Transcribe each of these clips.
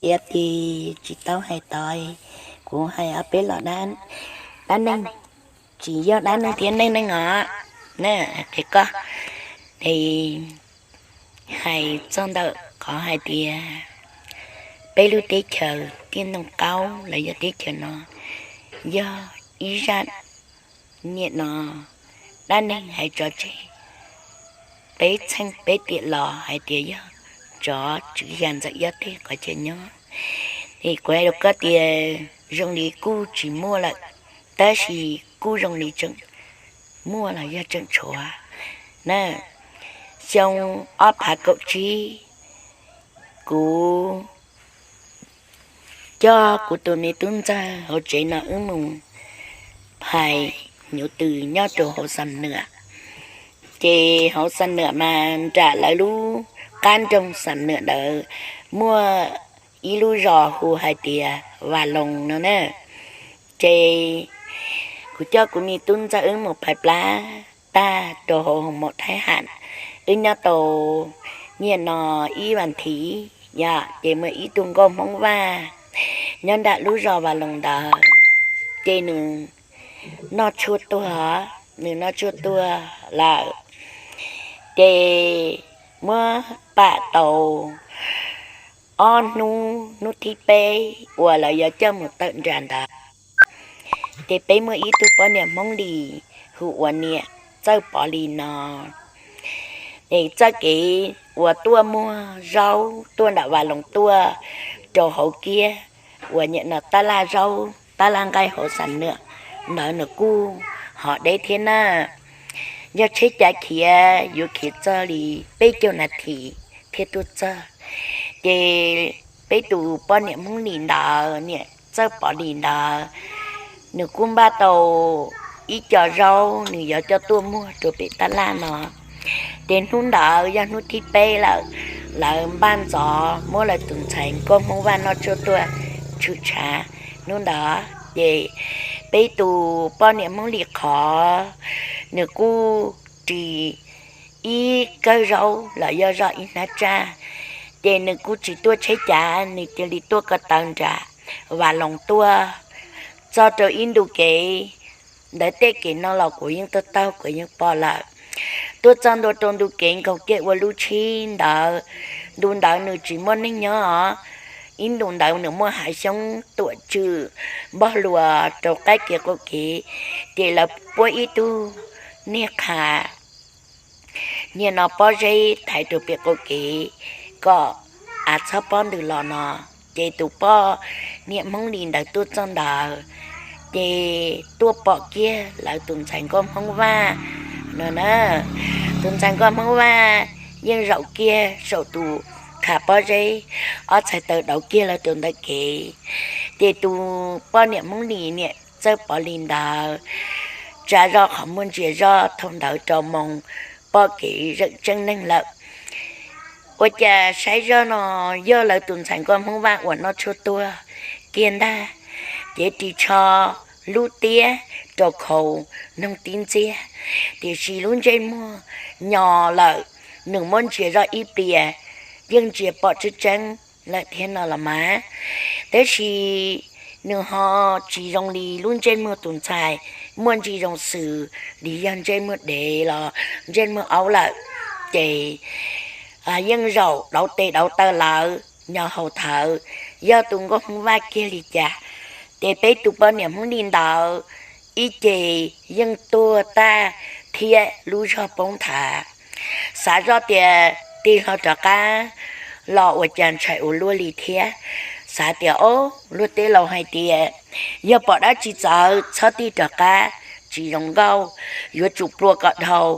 Tias tsis tau hais tau, kuv hais ob peb los dab, dab neeg, tsis yog dab neeg thiab neej neeg os, qhia koj. Es hais txog ntawm qhov hais tias peb lub teb chaws Tiaj Ntoo Qaub los yog teb chaws no yog ib zaj niaj no dab neeg hais tso tseg, peb txheej peb tiam los hais tias yog tsov tswv xya ntxawm yob teg qhov chaw nyob. Es kuv hais rau koj tias zoo li kuj tsis muaj lawm, tab sis kuj zoo li tseem muaj los yog tseem tshuav na. Xyoo ob phav kaum tsib, kuv coj kuv tus me tub ntxawg hauv tsev no wb mus phais hnyuv tws nyob rau hauv Xam Nwam. Ces hauv Xam Nwam mas nram lawv lub qab nroog Xam Nwam ntawd muaj ib lub zos hu hais tias Vaj Loos no na. Ces kuv coj kuv me tub ntxawg wb mus phais plab tag rau hauv hoos maum Thaib Ham, wb nyob tau niaj no ib vas thiv, ces muaj ib tug nkauj Hmoob Vaj nyob nram lub zos Vaj Loos ntawd, ces nws noj tshuaj tuag, nws noj tshuaj tuag lawm. Ces muab pam tau ob hnub, hnub thib peb uas lawv yuav coj mus tawm nram ntawd, ces peb muaj ib tug poj niam Hmoob Lis hu ua niam Txawj Pov Lis no, es txoj kev uas tuaj muag zaub tuaj nram Vaj Loos tuaj rau hauv kiab uas niaj no tab laj zaub tab laj nqaij hauv Xam Nwam ntawd nws kuj ho deb thiab na. Yog tsheb cav khiav yuav khiav txog li peb caug nas this thiaj tuaj txog. Ces peb tus poj niam Hmoob Lis ntawd, niam Txawj Pov Lis ntawd, nws kuj npaj tau ib co zaub nws yuav coj tuaj muag rau pem tab laj no. Ces hnub ntawd yog hnub thib peb lawm, lawv npaj ntxov muab lawv tus ntxhais nkauj Hmoob Vaj noj tshuaj tuag tshwm tshav. Hnub ntawd ces peb tus poj niam Hmoob Lis qhov nws kuj ris ib kawm zaub los yog zoj ib hnab tsaj, ces nws kuj tsis tuaj tsheb cav, nws cia li tuaj ko taw nram Vaj Loos tuaj txog rau ib ntu kev. Ntawd tej kev no los kuv yeej taug taug kuv yeej pom lawm. Tuaj txog ntua rau ntu kev nkaus kiag ua lub tshib ntawd, ntu ntawd nws tsis muaj neeg nyob os. Ib ntu ntawd nws muaj hav xyoob tuam tswm npog luas rau qab kev qaum kev, ces lawv puab ib tug niag qha niaj no pob zeb thaiv rau pem qaum kev kom av txhob pob ntws los no. Ces tus poj niam Hmoob Lis ntawd tuaj txog ntawd, ces tuaj pom kiag lawv tus ntxhais nkauj Hmoob Vaj no na. Tus ntxhais nkauj Hmoob Vaj yeej zaum kiag saum tus qha pob zeb, ob txhais taw dauv kiag lawv tus ntawm kev. Ces tus poj niam Hmoob Lis niam Txawj Pov Lis ntawd tsa zoj qhov muag ntsia zoj thaum ntawd rau moo poj kev zeem tseeb neeg lawm. Ua cas saib zoj no yog lawv tus ntxhais nkauj Hmoob Vaj uas noj tshuaj tuag kiag ntag. Cev ris tsho lub tiab rau khau noog tib ntxiag, tiam sis lub ntsej muag nyo lawm, nws muab ntsia zoj ib pliag yeej ntsia pom tseeb tseeb lawm thiab no los mas. Tab sis nws ho tsis zoo li lub ntsej muag tus ntxhais, muaj ntsis zoo xws li yog ntsej muag dev los ntsej muag aub lawm. Ces yeej zaum dauv tes dauv taw lawm, nyo haus thawv, yog tus nkauj Hmoob Vaj kiag li cas. Ces peb tus poj niam Hmoob Lis ntawd ib ce yeej tuag tag thiab lub zog poob nthav. Xav zoj tias tig hlo rov qab los ua cas ntshai ua luaj li thiab. Xav tias, o, luag tej laus hais tias yog pom dab tsi txawv txhob tig rov qab, tsis zoo nkauj, yuav tsum plua kom dhau.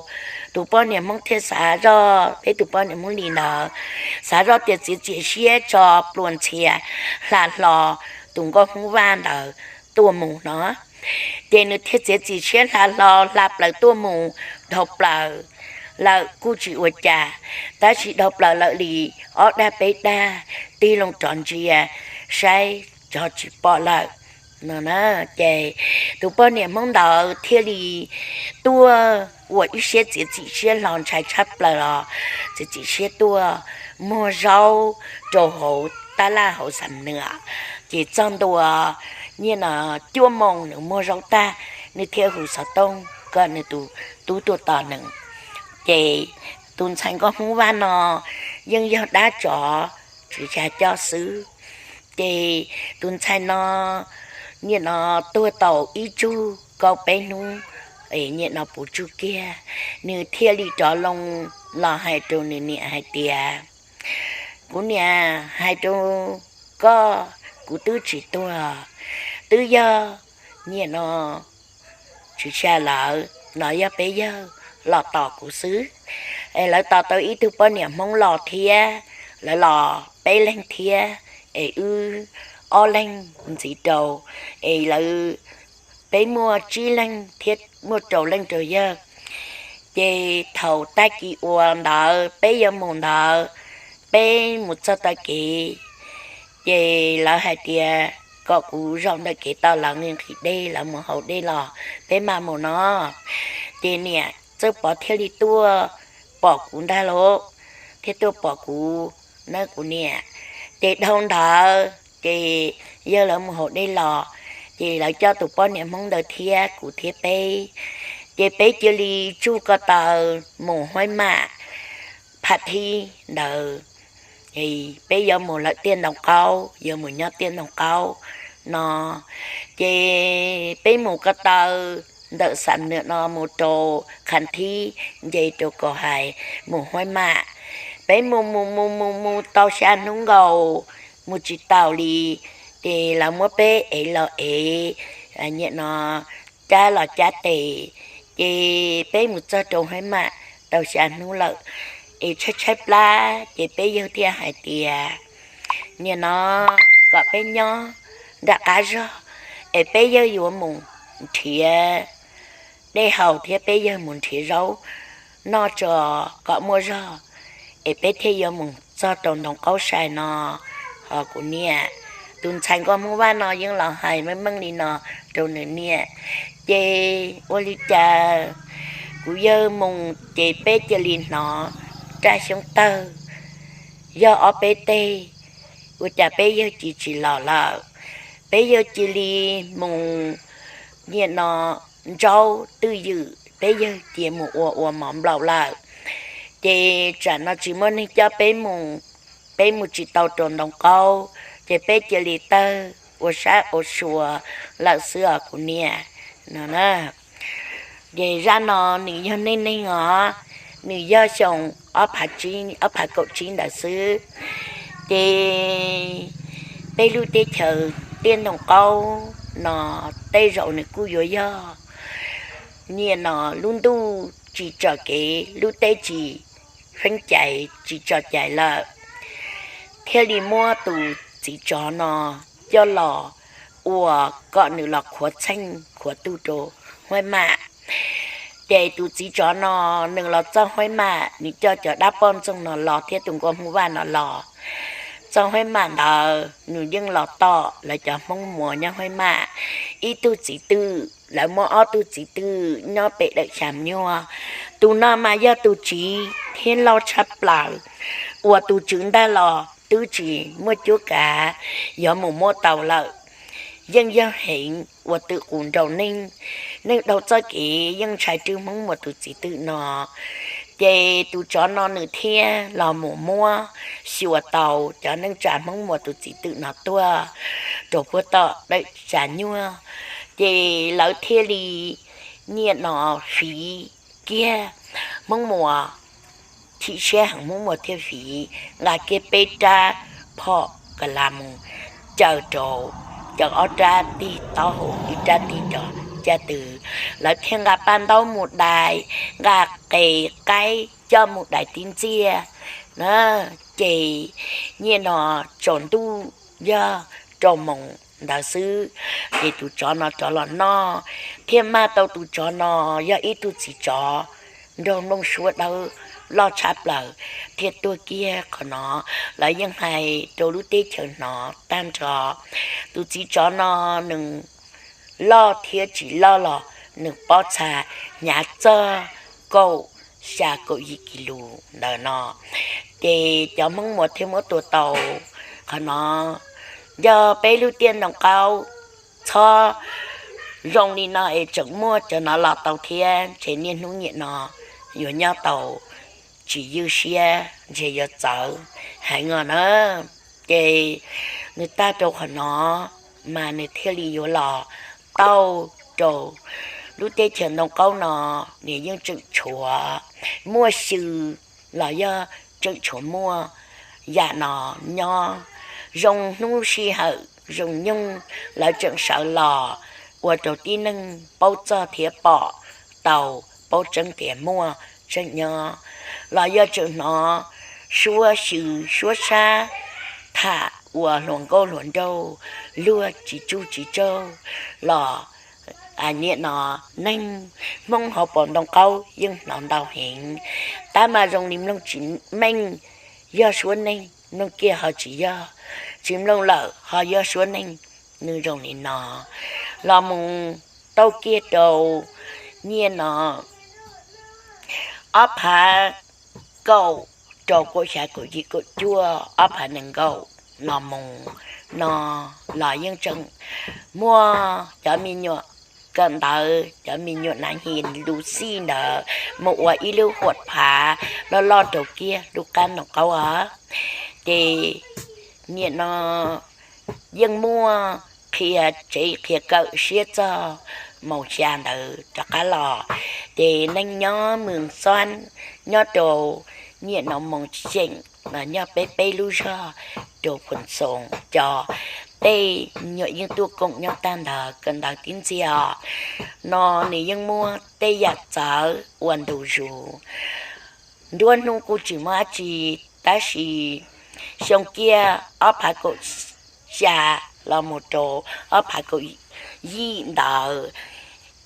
Tus poj niam Hmoob thiaj xav zoj, peb tus poj niam Hmoob Lis ntawd xav zoj tias txiav txim siab tso plua ntxhias hla hlo tus nkauj Hmoob Vaj ntawd tuaj mus no. Ces nws thiaj txiav txim siab hla hlo hla plaws tuaj mus, dhau plaws lawm kuj tsis ua cas, tab sis dhau plaws lawm li ob dag peb dag, tig loo rov ntsia saib tso tsis pom lawm no. Ces tus poj niam Hmoob ntawd thiaj li tuaj ua ib siab txiav txim siab hlo ntshai tshaj plaws los txiav txim siab tuaj muag zaub rau hauv tab laj hauv Xam Nuam. Ces txog ntua, niaj no cuaj moos nws muag zaub tag, nws thiaj hu xov tooj kom nws tus tub tuaj tos nws. Ces tus ntxhais nkauj Hmoob Vaj no yeej yog dab tsov tswv xya coj xwb. Ces tus ntxhais no niaj no tuag tau ib tsug kaum peb hnub, niaj no puv tsug kiag, nws thiaj li rov loo los hais rau nws niam hais tias, kuv niam, hais rau koj, kuv twb tsis tuag, twb yog niaj no tswv xya lawv los yog peb yawg los tos kuv xwb. Es lawv tos tau ib tug poj niam Hmoob los thiab, lawv los peb leeg thiab, es wb ob leeg ntxiv rau, es lawv, peb muaj tsib leeg thiab muaj rau leej rau yawg. Ces thaum tag kis uas ntawd peb yuav mus ntawd, peb mus txog taw kev, ces lawv hais tias kom kuv zaum ntawm kev tau lawv nqhis dej, lawv mus haus dej los peb mam mus no. Ces niam Txawj Pov thiaj li tuaj pom kuv ntag lauj, thiaj tuaj pom kuv, na kuv niam. Ces dhau ntawd ces yawg lawv mus haus dej los, ces lawv coj tus poj niam Hmoob ntawd thiab kuv thiab peb, ces peb cia li tsuj ko taw mus Huaib Mam, Pham Thib ntawd. Peb yuav mus lawm tiaj ntoo qaub, yuav mus nyob tiaj ntoo qaub no. Ces peb mus ko taw ntawm Xam Nuam no mus rau Kham Thib, nce rau Kaus Hais, mus Huaib Mam. Peb mus mus mus mus mus tau xya hnub nkaus, mus tsis taus li, ces lawv muab peb ev los ev, niaj no cab los cab tes, ces peb mus txog rau Huaib Mam tau xya hnub lawm, es tshaib tshaib plab, ces peb yawg thiaj hais tias, niaj no kom peb nyob nram qab zog, es peb yawg yuav mus nrhiav dej haus thiab peb yawg mus nrhiav zaub noj tso kom muaj zog, es peb thiaj yuav mus txog rau ntoo qaub sai no. Ho kuv niam, tus ntxhais nkauj Hmoob Vaj no yeej los hais meej meej li no rau nws niam. Ces ua li cas kuv yawg mus ces peb cia li hnov raj xyoob tawg, yog ob peb teg, ua cas peb yawg cia tsis los lawm. Peb yawg cia li mus, niaj no ntsaub twj ywm, peb yawg cia mus ua ua mov nplaum lawm. Ces tsam no tsis muaj neeg coj peb mus, peb mus tsis tau rau ntoo qaub, ces peb cia li tawg ua sab ua sua lawm xwb os kuv niam no. Ces zaj no nws yog neej neeg os, nws yog xyoo ob phav kaum tsib ntawd xwb. Ces peb lub teb chaws tiaj ntoo qaub no tej zaum nws kuj yuav yog niaj no lub ntuj tsis tsom kev, lub teb tsis feeb cai, tsis tso cai lawm, thiaj li muab tus txiv tsov no coj los ua kom nws los khuav txheej khuav tug rau Huaib Mam. Ces tus txiv tsov no nws los txog Huaib Mam, nws coj cov dab poj ntxoog no los thiab tus nkauj Hmoob Vaj no los txog Huaib Mam ntawd, nws yeej los tom lawv cov Hmoob Muas nyob Huaib Mam ib tug txiv twm. Lawv muaj ob tug txiv twm nyob pem dawm Xya Nyuaj. Tus no mas yog tus tsiv thiab loj tshaj plaws, uas tus tswv ntaj los twb tsis muaj cuab kav yuav mus muab tau lawm. Yeej yog heev uas twm qus nraug neeg, neeg dhau txoj kev yeej ntshai rwb Hmoob Muas tus txiv twm no. Ces tus tsov no nws thiaj los mus muab xyuas tau cov neej tsa Hmoob Muas tus txiv twm no tuaj rau puag tom dawm Xya Nyuaj. Ces lawv thiaj li niaj no fiv kiag, Hmoob Muas chim siab heev, Hmoob Muas thiaj fiv, nqa kiag peb rab phom kas las mus caw rau, caw ob rab tig taub hau, ib rab tig rau caj tw. Lawv thiaj nqa paj ntaub mus dai, nqa qe qaib coj mus dai tib ntxiaj na. Ces niaj no tsaus ntuj yog rau moos ntawd xwb, ces tus tsov no rov los noj, thiaj maj tau tus tsov no yog ib tug txiv tsov nraug nplooj suab dawb loj tshaj plaws, thiaj tuag kiag qhov no. Lawv yeej hais rau lub teb chaws hnov tag nrho. Tus txiv tsov no nws loj thiab tsis loj los nws pob txha hnyav txog kaum xya kaum yim kis lus ntawm no. Ces cov Hmoob Muas thiaj muab tua tau qhov no, yog peb lub tiaj ntoo qaub txhob zoo li no es tseem muaj cov no los tau thiab, ntshe niaj hnub niam no yuav nyob tau tsis ywj siab, ntshe yuav txawv heev os na. Ces nws tag rau qhov no, mas nws thiaj li yuav los tau rau lub teb chaws ntoo qaub no, nws yeej tseem tshuav muaj xyw los yog tseem tshuav muaj yam no nyob. Zoo hnub sij hawm zoo nyoog lawv tseem sawv los ua rau tib neeg paub txog thiab pom tau, paub tseeb tias muaj tseem nyob, los yog tseem hnov suab xyw suab sab tham ua hluas nkauj hluas nraug luag tsis tsuj tsis tsaug los niam no neeg Hmoob hauv paus ntoo qaub yeej hnov ntau heev. Tab mas zoo li mloog tsis meej, yog suab neeg mloog kiag ho tsis yog, tsis mloog lawm ho yog suab neeg. Nws zoo li no los mus tau kiag rau niaj no ob phav kaum rau kaum xya kaum yim kaum cuaj ob phav nees nkaum los mus no los yeej tseem muaj cov me nyuam kawm ntawv, cov me nyuam nav his lus xij ntawd mus ua ib lub huam phav loj loj rau kiag lub qab ntoo qaub os. Ces niam no yeej muaj qhia tsev qhia kawm siab txog moos xya ntawd rov qab los. Ces neeg nyob Moos Xob, nyob rau niam no Moos Xyeem, nyob peb peb lub zog rau Phoos Xoos, cov tej nyuam yeej tuaj koom nyob tag ntawd kawm ntawv tib ntxiag os. No nws yeej muaj tej yam txawv ua ntu zus. Nruab hnub kuj tsis muaj dab tsi, tab sis xyoo kiag ob phav kaum xya los mus rau ob phav kaum yim ntawd,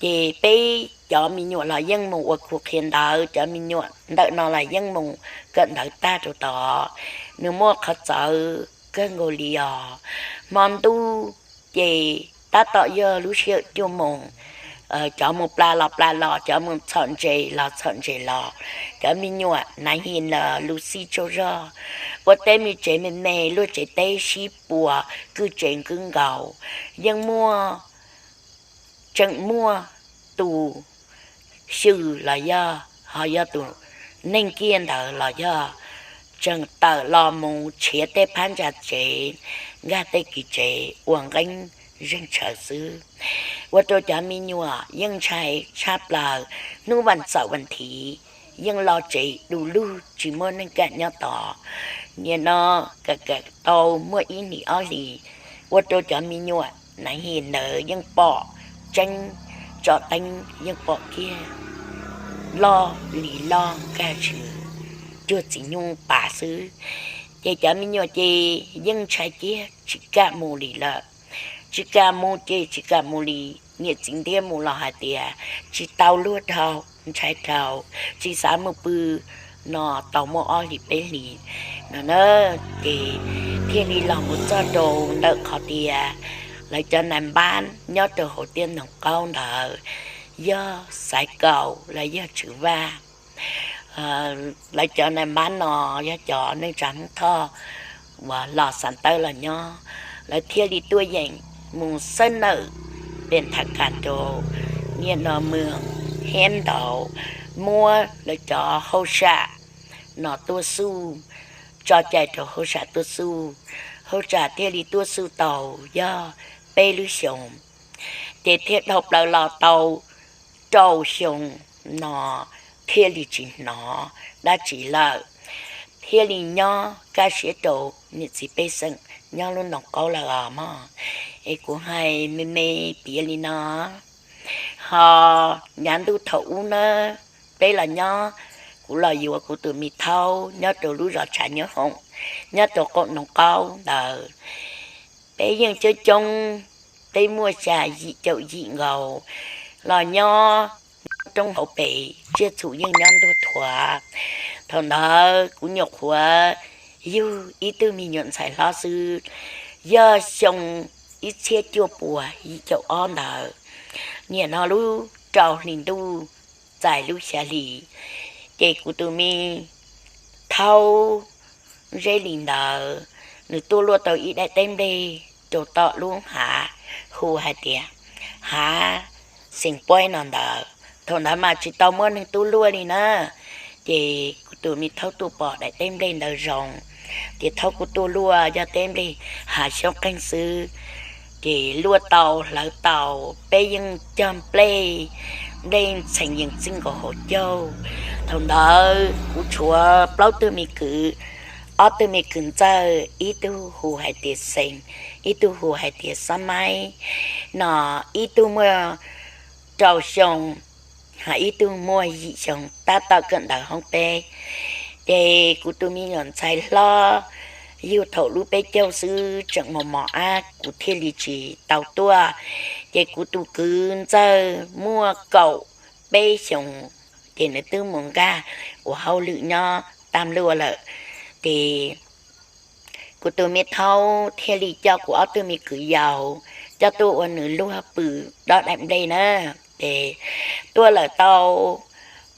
ces peb cov me nyuam los yeej mus ua khu qhia ntawv, cov me nyuam ntawm no los yeej mus kawm ntawv tag rau tod. Nws muaj qhov txawv kawg nkaus li os. Hmo ntuj ces tab tom yog lub sij hawm cuaj moos, cov mus plas los plas los, cov mus txhom ntses los txhom ntses los, cov me nyuam nav his los lus xij tsaug zog, ua teb me tsev me me, luag tsev teb sib puas, kwj tsev kwj nkaus, yeej muaj, tseem muaj tus xyw los yog ho yog tus neeg kiag ntawd los yog tseem tawm los mus tshiav tej phab ntsa tsev, nkag tej kis tsev ua nqeeb zeeg tshaws xwb. Ua rau cov me nyuam yeej ntshai tshaj plaws, hnub vas xaum vas thiv yeej los tsev du lug tsis muaj neeg kam nyob tod. Nim no kawm kawm tau muaj ib hlis ob hlis, ua rau cov me nyuam nav his ntawd yeej pom tseeb, tsom teeb yeej pom kiag loj li loj nkag ntshis cuag txiv nyuj pav xwb. Ces cov me nyuam ces yeej ntshai kiag tsis kam mus li lawm. Tsis kam mus ces tsis kam mus li, niam txiv ntiab mus los hais tias tsis tau luag dhau, ntshai dhau, tsis xav mus pw no tau muaj ob hlis peb hlis no na. Ces thiaj li los mus txog rau ntawm qhov tias lawv cov nais npab nyob rau hauv tiaj ntoo qaub ntawd yog Xaiv Kaus los yog Tswv Vaj. Lawv cov nais npab no yog cov neej tsa Hmoob Thoj uas los Xas Tawb los nyob, lawv thiaj li tuaj yeem mus xawb nawm pem Thav Kas rau niaj no mws hiab ntaus, muab lawv cov hauj sam no tuaj xuj, tso cai rau hauj sam tuaj xuj. Hauj sam thiaj li tuaj xuj tau yog peb lub xyoos, ces thiaj dhau plaws los tau rau xyoo no thiaj li tsis hnov dab tsi lawm, thiaj li nyob kaj siab rau niam txiv pej xeem nyob lub ntoo qaub lawm os mog. Es kuv hais me me piav li no, ho yav ntuj thaum ub na, peb los nyob, kuv los yuav kuv tus me thaub nyob rau lub zos Tshav Nyob Hoom, nyob rau qaum ntoo qaub ntawd. Peb yeej coob coob, peb muaj xya yim caum yim nkaus, los nyob roob hauv pes, tsiaj txhu yeej nyob ntuag thuav. Thaum ntawd kuv nyuam qhuav yug ib tug me nyuam ntxhais hlob xwb, yog xyoo ib txhiab cuaj puas yim caum ob ntawd. Nim no lub rau hli ntuj txais lub xya hli, ces kuv tus me thaub Zeb Lis ntawd nws tuaj luaj tau ib daim teb nplej rau tom lub hav hu hais tias hav Xeem Puab no ntawd. Thaum ntawd mas tsis tau muaj neeg tuaj luaj li na. Ces kuv tus me thaub tuaj pom daim teb nplej ntawd zoo, ces thaub kuj tuaj luaj cov teb nplej hav xyoob qeeg xwb. Ces luaj tau hlawv tau, peb yeej cog nplej, nplej txheem yees txij nkaus hauv caug. Thaum ntawd kuv tshuav plaub tug me kwv, ob tug me kwv ntxawg, ib tug hu hais tias Xeem, ib tug hu hais tias Xab Maib no, ib tug muaj rau xyoo, ho ib tug muaj yim xyoo, tab tom kawm ntawv hoob peb. Ces kuv tus me nyuam ntxhais hlob yug thaum lub peb caug xwb, tseem mos mos ab, kuv thiaj li tsis tau tuaj. Ces kuv tus kwv ntxawg muaj kaum peb xyoos, ces nws twb mus nkag ua hauj lwm nyob tag luaj lawm. Ces kuv tus me thaub thiaj li coj kuv ob tug me kwv yaus coj tuaj ua nws luag pw dob daim nplej na. Ces tuaj lawm tau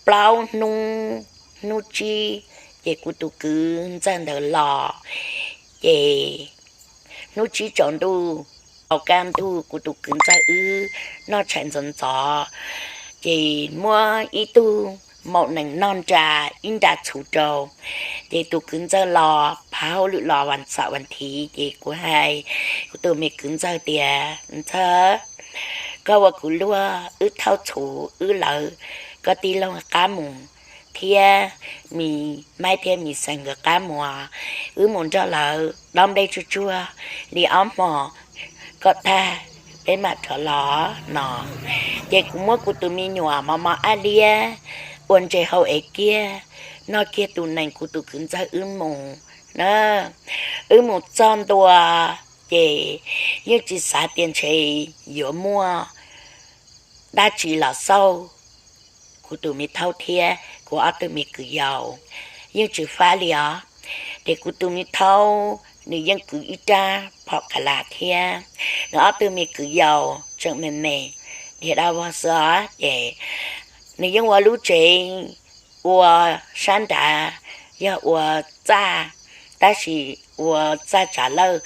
plaub hnub, hnub tsib, ces kuv tus kwv ntxawg ntawd los. Ces hnub tsib tsaus ntuj, thaum kaj ntug kuv tus kwv ntxawg wb noj tshais ntxov ntxov, ces muab ib tug maum nees noj nra, ib nra txhuv rau. Ces tus kwv ntxawg los phav hauj lwm los vas xaum vas thiv, ces kuv hais kuv tus me kwv ntxawg tias, Ntxawg, koj ua kuv luag, wb thauj txhuv wb lawv koj tij laug qab mus, thiab me Maib thiab me Xeem nkawd qab mus, wb mus nrog lawv dob nplej tsuag tsuag li ob hmos kom tag, peb mam rov los no. Ces kuv muab kuv tus me nyuam mos mos ab liab ua ntses hau es kiag, noj kiag tus nees, kuv tus kwv ntxawg wb mus na. Wb mus txog ntua, ces yeej tsis xav tias ntshe yuav muaj dab tsi los xauj kuv tus me thaub thiab kuv ob tug me kwv yaus, yeej tsis fab li os. Ces kuv tus me thaub nws yeej kwv ib rab phom ka las thiab, nws ob tug me kwv yaus tseem me me, dhia dab vog xwb os. Ces nws yeej ua lub tsev ua sab nrad, yog ua txaj, tab sis ua txaj tsav lawj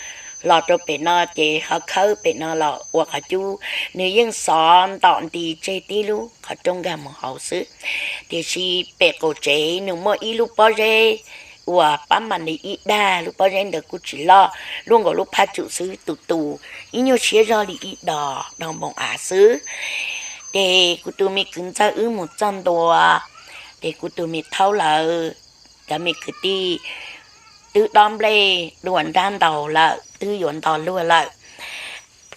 los rau pem no, ces ho khawb pem no los ua qhov cub. Nws yeej xov ntom nti tseg tib lub qhov rooj nkag mus hauv xwb. Tiam sis pem qaum tsev nws muaj ib lub pob zeb uas pab mam li ib dag, lub pob zeb ntawd kuj tsis loj, luaj nkaus lub phaj tsum xwb, tus tus ib nyuag siab zog li ib dos, dos npoos av xwb. Ces kuv tus me kwv ntxawg wb mus txog ntua, ces kuv tus me thaub lawv cov me kwv tij twb dob nplej dua nrab ntau lawm, twb yuav nto luag lawm,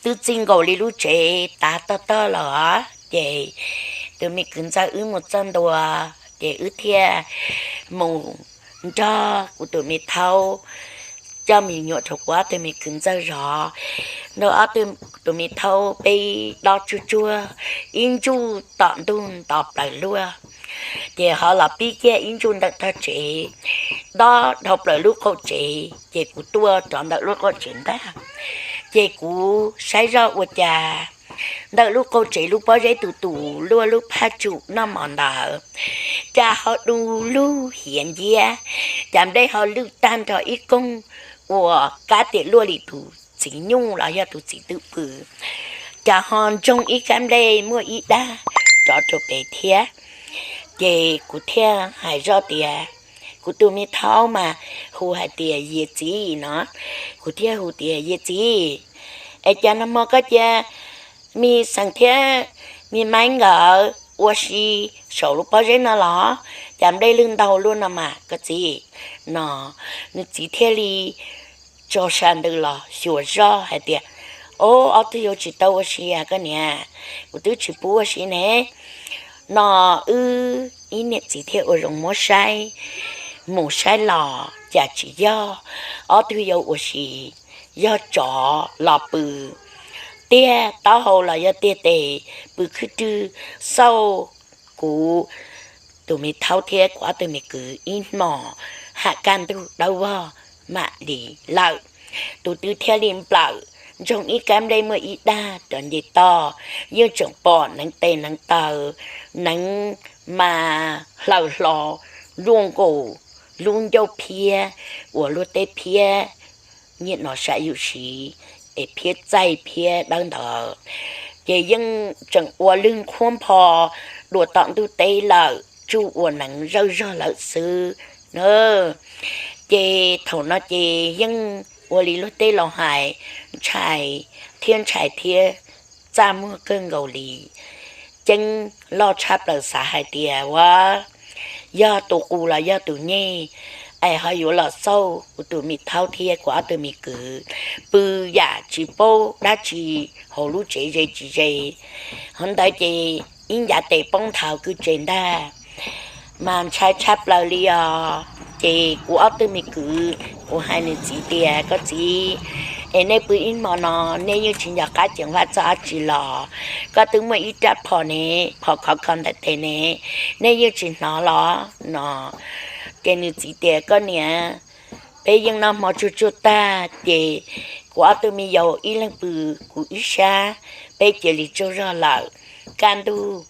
twb txij nkaus li lub tsev tav tog tog los. Ces tus me kwv ntxawg wb mus txog ntua, ces wb thiaj mus nrog kuv tus me thaub coj me nyuam rau kuv ob tug me kwv ntxawg zov. Nrog ob tug, tus me thaub peb dob tsuag tsuag ib ntsuj tom ntug nto plaws luaj, ces ho los pib kiag ib ntsuj ntawm tog tsev, dob dhau plaws lub qaum tsev, ces kuv tuaj rov ntawm lub qaum tsev ntag. Ces kuv saib zoj ua cas ntawm lub qaum tsev lub pob zeb tus tus luaj lub phaj tsum noj mov ntawd, cas ho du lug hiav nciab, cas nplej ho lwj tag nrho ib koog uas kab tias luaj li tus txiv nyuj los yog tus txiv twm pw, cas ho ntsoog ib kab nplej muaj ib dag rov rau pem thiab. Ces kuv thiaj hais zoj tias, kuv tus me thaub mas hu hais tias Yias txiv no, kuv thiaj hu tias, Yias txiv, es cas nag hmo koj cia me Xeem thiab me Maib nkawd ua si saum lub pob zeb no los, cas nplej lwj ntau luaj no mas koj txiv? No, nws txiv thiaj li tso sa ntws los xyuas zoj hais tias, Ob, ob tug yuav tsis tau ua si koj niam, kuv twb tsis pub ua si ne. No, wb ib niam txiv thiaj ua zoo muab saib mus saib los cas tsis yog ob tug yuav ua si, yog tsov los pw, tiag taub hau los yog tiag tes pw khwb rwg xauj kuv tus me thaub thiab kuv ob tug me kwv ib hmos, ham kaj ntug dawb vog mam li lawm. Tus twg thiaj li nplawm ntsoog ib kab nplej muaj ib dag rov nce toj, yeej tseem pom neev tes neev taw, neev mas hlaws hlo, luaj nkaus lub ncauj phiab uas luag tej phiab nyiaj no sam yus siv es phiab txaij phiab dawb ntawd, ces yeej tseem ua lwg qhuab npho dua tom ntug teb lawm, tsuj ua neev zawj zog lawm xwb na. Ces thaum no ces yeej ua li luag tej laus hais, ntshai thiab ntshai thiab txaj muag kawg nkaus li. Ceeb loj tshaj plaws xav hais tias ua yog tus qus los yog tus nyeg es ho yuav los xauj kuv tus me thaub thiab kuv ob tug me kwv pw yam tsis paub dab tsi hauv lub tsev ze tsis ze, hov ntawd ces ib ncav tes poob nthav kwj tse ntag. Mas ntshai tshaj plaws li os. Ces kuv ob tug me kwv, kuv hais nws txiv tias, koj txiv, es nej pw ib hmo no nej yeej tsis nco qab ceev faj txog dab tsi los? Koj twb muaj ib rab phom ne, phom khov kho ntawm tes ne, nej yeej tsis hnov los no? Ces nws txiv tias, koj niam, peb yeej noj hmo tsuag tsuag tag ces kuv ob tug me yaus ib leeg pw kuv ib sab, peb cia li tsaug zog lawm. Kaj ntug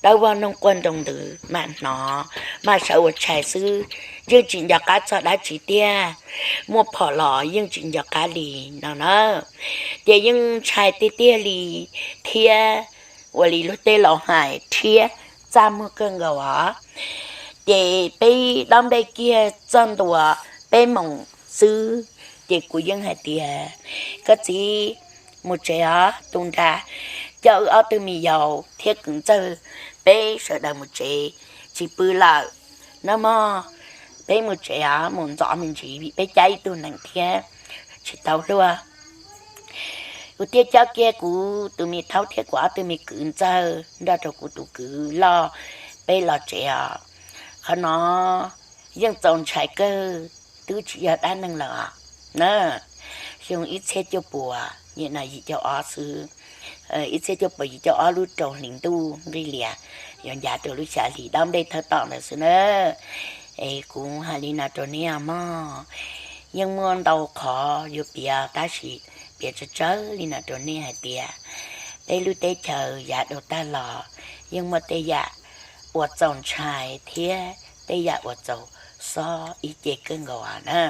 dawb vog noog quaj nroo ntws mam hnov, mam sawv ua tshais xwb, yeej tsis nco qab txog dab tsi tiag. Muaj phom los yeej tsis nco qab li no na. Ces yeej ntshai tiag tiag li thiab, ua li luag tej laus hais rhiab txaj muag kawg nkaus os. Ces peb dob nplej kiag txog ntua peb moos xwb, ces kuv yeej hais tias, koj txiv, mus tsev os, tu nra coj wb ob tug me yaus thiab kwv ntxawg peb sawv daws mus tsev, tsis pw lawm nawb mog. Peb mus tsev os, mus ntxov me ntsis vim peb cab ib tug nees thiab tsis tau luag. Kuv thiaj coj kiag kuv tus me thaub thiab kuv ob tug me kwv ntxawg nrog rau kuv tus kwv loj peb los tsev os. Qhov no yeej txaus ntshai kawg, twb tsis yog dab neeg lawm os na. Xyoo ib txhiab cuaj puas, nim no yim caum ob xwb, ib txhiab cuaj puas yim caum ob lub rau hlis ntuj nqig lias, yuav ncav rau lub xya hlis dob nplej thawj tom ntawd xwb na. Es kuv hais li no rau nej mog, yeej muaj ntau qhov yuav piav tab sis piav tsawg tsawg li no rau nej hais tias peb lub teb chaws yav dhau tag los yeej muaj tej yam uas txaus ntshai thiab tej yam uas txaus xob ib ce kawg nkaus na.